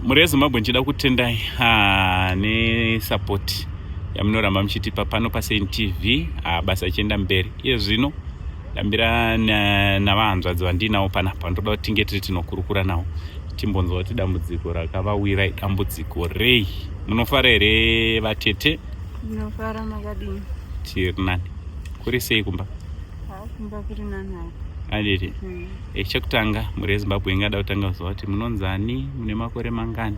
Mhuri yeZimbabwe, ndichida kutendai nesupport yamunoramba muchitipa pano paSaint TV. Basa ichienda mberi. Iye zvino ndambira navahanzvadzi vandiinawo panapa, ndoda kuti tinge tiri tinokurukura nawo, timbonzwa kuti dambudziko rakavawira idambudziko rei. Munofara here, vatete? Ndinofara, makadini? Tiri nani. Kuri sei kumba? Kumba kuri nani hako. Anditi? Chekutanga, mhuri yeZimbabwe ingada kutanga kuziva kuti munonzani, mune makore mangani?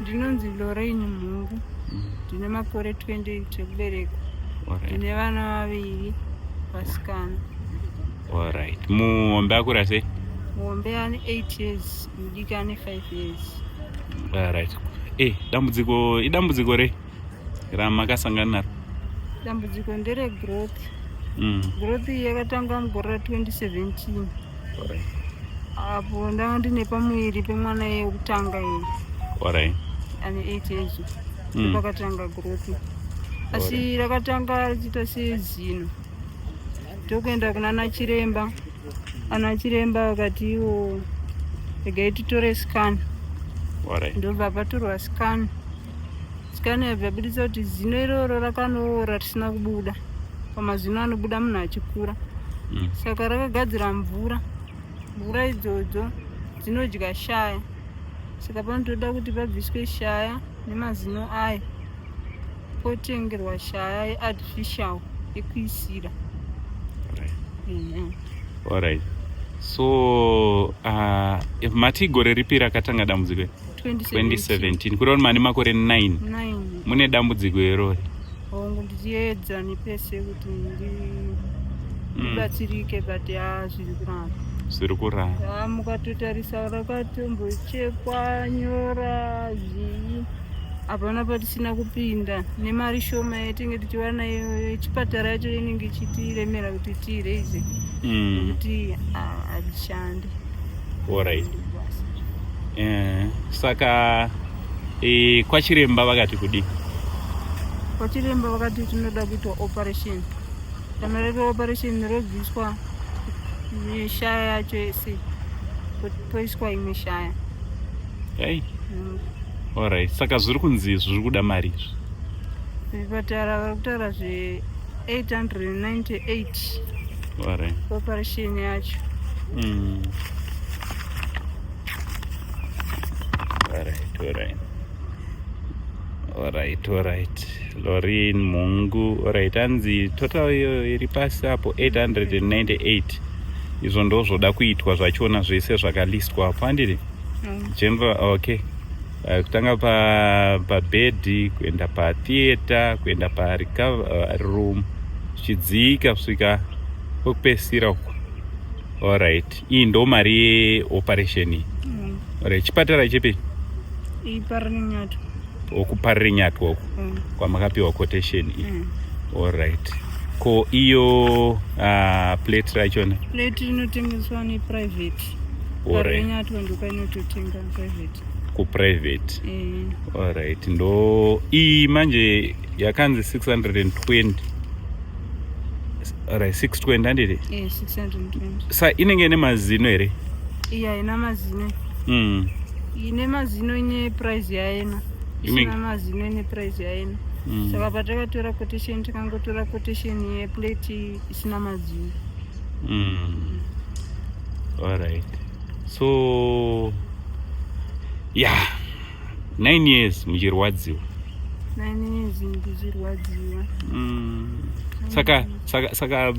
Ndinonzi Lorraine Mhungu. Ndine makore 28 ekuberekwa. Ndine vana vaviri vasikana. Alright, muhombe akura sei? Muhombe ane 8 years, mudiki ane 5 years. Alright. Dambudziko idambudziko rei ramakasangana naro? Dambudziko ndere growth. Growth iyi yakatanga mugore ra2017, apo ndanga ndine pamuviri pemwana yekutanga iyi, ane 8 years. Pakatanga growth, asi rakatanga richiita sezino. Tokuenda kuna nachiremba, ana chiremba vakati iwo regai titore scan. Ndobva patorwa scan. Scan yabva yabudisa kuti zino iroro rakanoora risina kubuda pamazino anobuda munhu achikura. Saka rakagadzira mvura. Mvura idzodzo dzinodya shaya, saka panotoda kuti pabviswe shaya nemazino ayo, potengerwa shaya yeartificial yekuisira. Alright, so mati gore ripi rakatanga dambudziko iri? 2017, kureva kuti mane makore 9 mune dambudziko irori. Hongu, ndichiedza nepese kuti ndibatsirike, but haa, zviri kuramba. Zviri kuramba. Ha, mukatotarisa rakatombochekwa nyora zvii, hapana patisina kupinda. Nemari shoma yatinge tichiwana yechipatara yacho inenge ichitiremera kuti tiireize, nekuti harishandi. Alright. Saka kwachiremba vakati kudii? Kwachiremba vakati tinoda kuitwa operation. Kana riri operation, robviswa neshaya yacho yese, poiswa imwe shaya. Hey. Alright, saka zviri kunzi zviri kuda mari izvi? Zvipatara vari kutaura zve898 operation yacho. Alright, Lorin Mungu. Alright, anzi total iyo iri pasi apo 898. Izvo ndo zvoda kuitwa zvachona zvese zvakalistwa apo, handiri? General, okay. Kutanga pabhedhi, kuenda patheatre, kuenda parecovery room, zvichidzika kusvika kwekupedzisira uko. Alright, iyi ndo mari yeoperation iyi. Alright, chipatara chipi? IParirenyatwa. OkuParirenyatwa uko kwamakapiwa quotation iyi. Alright, ko iyo plate rachona? Plate rinotengeswa neprivate. Parirenyatwa ndokwainototenga private. Kuprivate. Alright, ndo iyi manje yakanzi 620. Alright, 620, handiti? 620. Sa inenge ine mazino here? Iyi haina mazino. Ine mazino ine price yaena, isina mazino ine price yaena. Saka patakatora quotation, takangotora quotation yeplate isina mazino. Alright, so yeah, 9 years muchirwadziwa. 9 years ndichirwadziwa. Saka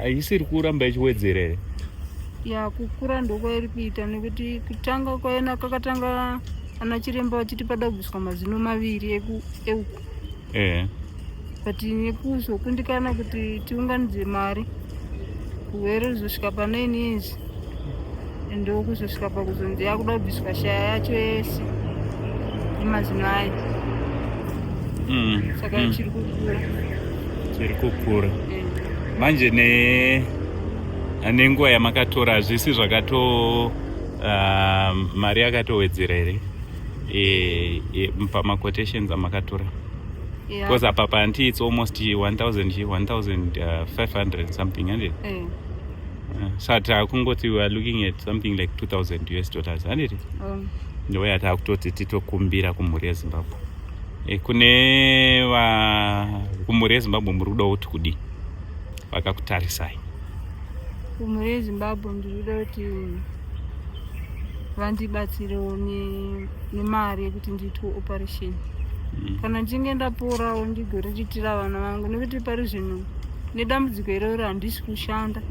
haisiri kuramba ichiwedzera here? Ya, kukura ndokwairi kuita, nekuti kutanga kwaena kakatanga ana chiremba vachiti pada kubviswa mazino maviri euku. But nekuzokundikana kuti tiunganidze mari, urwere ruzosvika pa9 years, ndokuzosvika pakuzonzi yakuda kubviswa shaya yacho yese nemazino ayo. Saka chiri kukura. Chiri kukura. Manje nenguva yamakatora, hazvisi zvakato mari yakatowedzera here pamaquotations amakatora? Because apa panti it's almost 1000, 1500 something, handit? Saka takungoti we are looking at something like 2000 US dollars, handiti? Ndo yatakutoti titokumbira kumhuri yeZimbabwe. Kune va kumhuri yeZimbabwe muri kuda kuti kudii vakakutarisai? Kumhuri yeZimbabwe ndiri kuda kuti vandibatsirewo nemari yekuti ndiitwe operation. Kana ndichinge ndaporawo ndigoriritira vana vangu, nekuti pari zvino nedambudziko iroro handisi kushanda.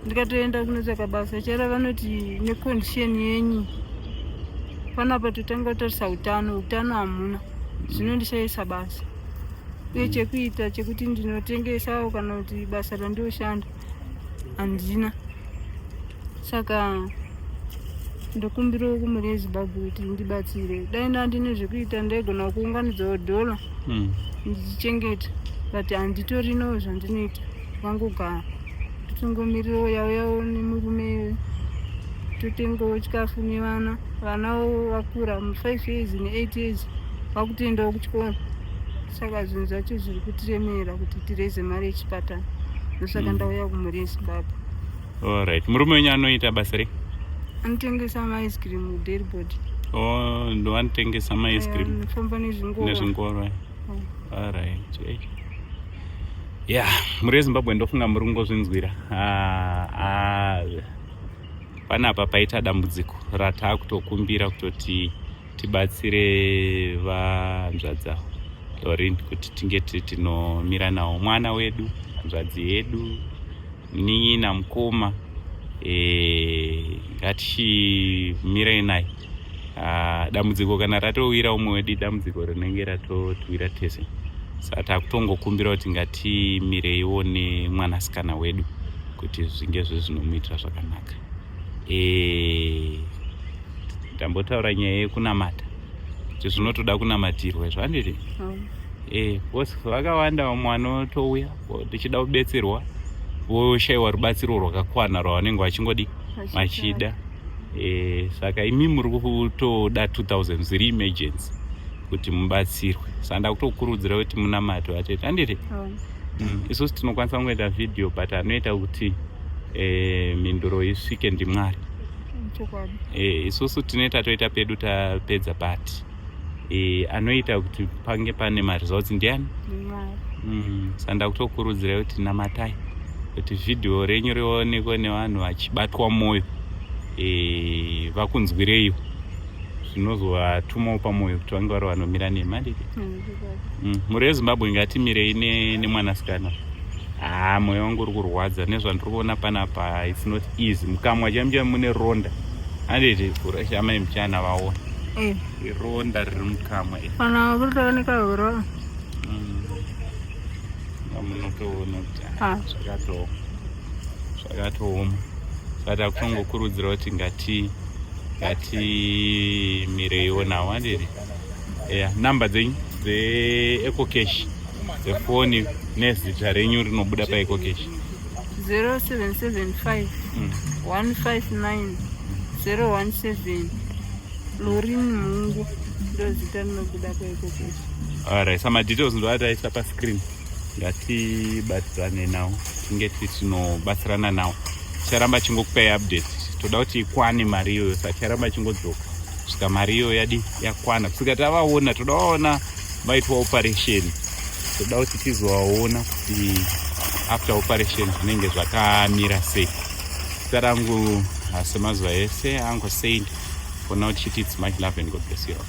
Ndikatoenda kunotsvaka basa chara vanoti necondition yenyu panapa totanga kutarisa utano, utano hamuna, zvinondishayisa basa. Uye chekuita chekuti ndinotengesawo kana kuti basa randinoshanda handina. Saka ndokumbirawo kumhuri yeZimbabwe kuti ndibatsire. Dai ndandine zvekuita ndaigona kuunganidzawo dhola ndichichengeta, but handitorinawo zvandinoita, vangogara totongomirirawo yauyawo nemurume, totengawo chikafu nevana. Vanawo vakura, 5 years ne8 years, vakutoendawo kuchikoro. Saka zvinhu zvacho zviri kutiremera kuti tireze mari yechipatara. Ndosaka ndauya kumhuri yeZimbabwe. Alright, murume wenyu anoita basa rei? Anotengesa maice cream muDairibord. Oh, ndoanotengesa maice cream. Anofamba nezvingoro. Nezvingoro. Alright. Ya, mhuri yeZimbabwe, ndofunga muri kungozvinzwira. Ah, ah, panapa paita dambudziko rataakutokumbira kutoti tibatsire vanzvadza Lorin kuti tinge tinomira nawo mwana wedu, hanzvadzi yedu, munin'ina, mukoma. Ngatichimirei naye. Ah, dambudziko kana ratowira umwe wedu, dambudziko rinenge ratotiwira tese. Saka takutongokumbira kuti ngatimireiwo nemwanasikana wedu kuti zvinge zvezvinomuitira zvakanaka. Ndambotaura nyaya yekunamata kuti zvinotoda kunamatirwa izvo, handiti? Because vakawanda vamwe vanotouya tichida kubetserwa, voshayiwa rubatsiro rwakakwana rwavanenge vachingodi vachida. Saka imi muri kutoda 2000 zviri emergency kuti mubatsirwe. Saka ndakutokurudzira kuti munamato vatete, handiti? Isusu tinokwanisa kungoita vhidhiyo, but anoita kuti mhinduro isvike ndiMwari. Isusu tinoita toita pedu, tapedza, but anoita kuti pange pane maresults ndiani? Saka ndakutokurudzirai kuti namatai kuti vhidhiyo renyu rionekwe nevanhu vachibatwa mwoyo, vakunzwireiwo zvinozovatumawo pamwoyo kuti vange vari vanomira nemari. Mhuri yeZimbabwe, ngatimirei nemwanasikana. Ha, mwoyo wangu uri kurwadza nezvandiri kuona panapa. It's not easy. Mukamwa chaimo chaimo mune ronda, handiti? Shamai muchana vaona ironda riri mukamwa. Kana kuritooneka huro. Munotoona kuti zvakatooma. Saka takutongokurudzira kuti ngatimireiwo nawo, handiti? Ya, namba dzenyu dzeEcoCash, dzefoni nezita renyu rinobuda paEcoCash? 0775 159 017. Lorin Mungu ndo zita rinobuda paEcoCash. Alright, sama details ndo ataisa pascreen. Ngatibatsirane nawo, tinge tinobatsirana nawo. Ticharamba chingokupai update. Toda kuti ikwane mari iyoyo, saka ticharamba chingodzoka kusvika mari iyoyo yadi yakwana, kusvika tavaona. Toda vaona vaitwa operation. Toda kuti tizovaona kuti after operation zvinenge zvakamira sei. Zita rangu semazuva ese, Uncle Saint. For now tichiti it's much love and God bless you all.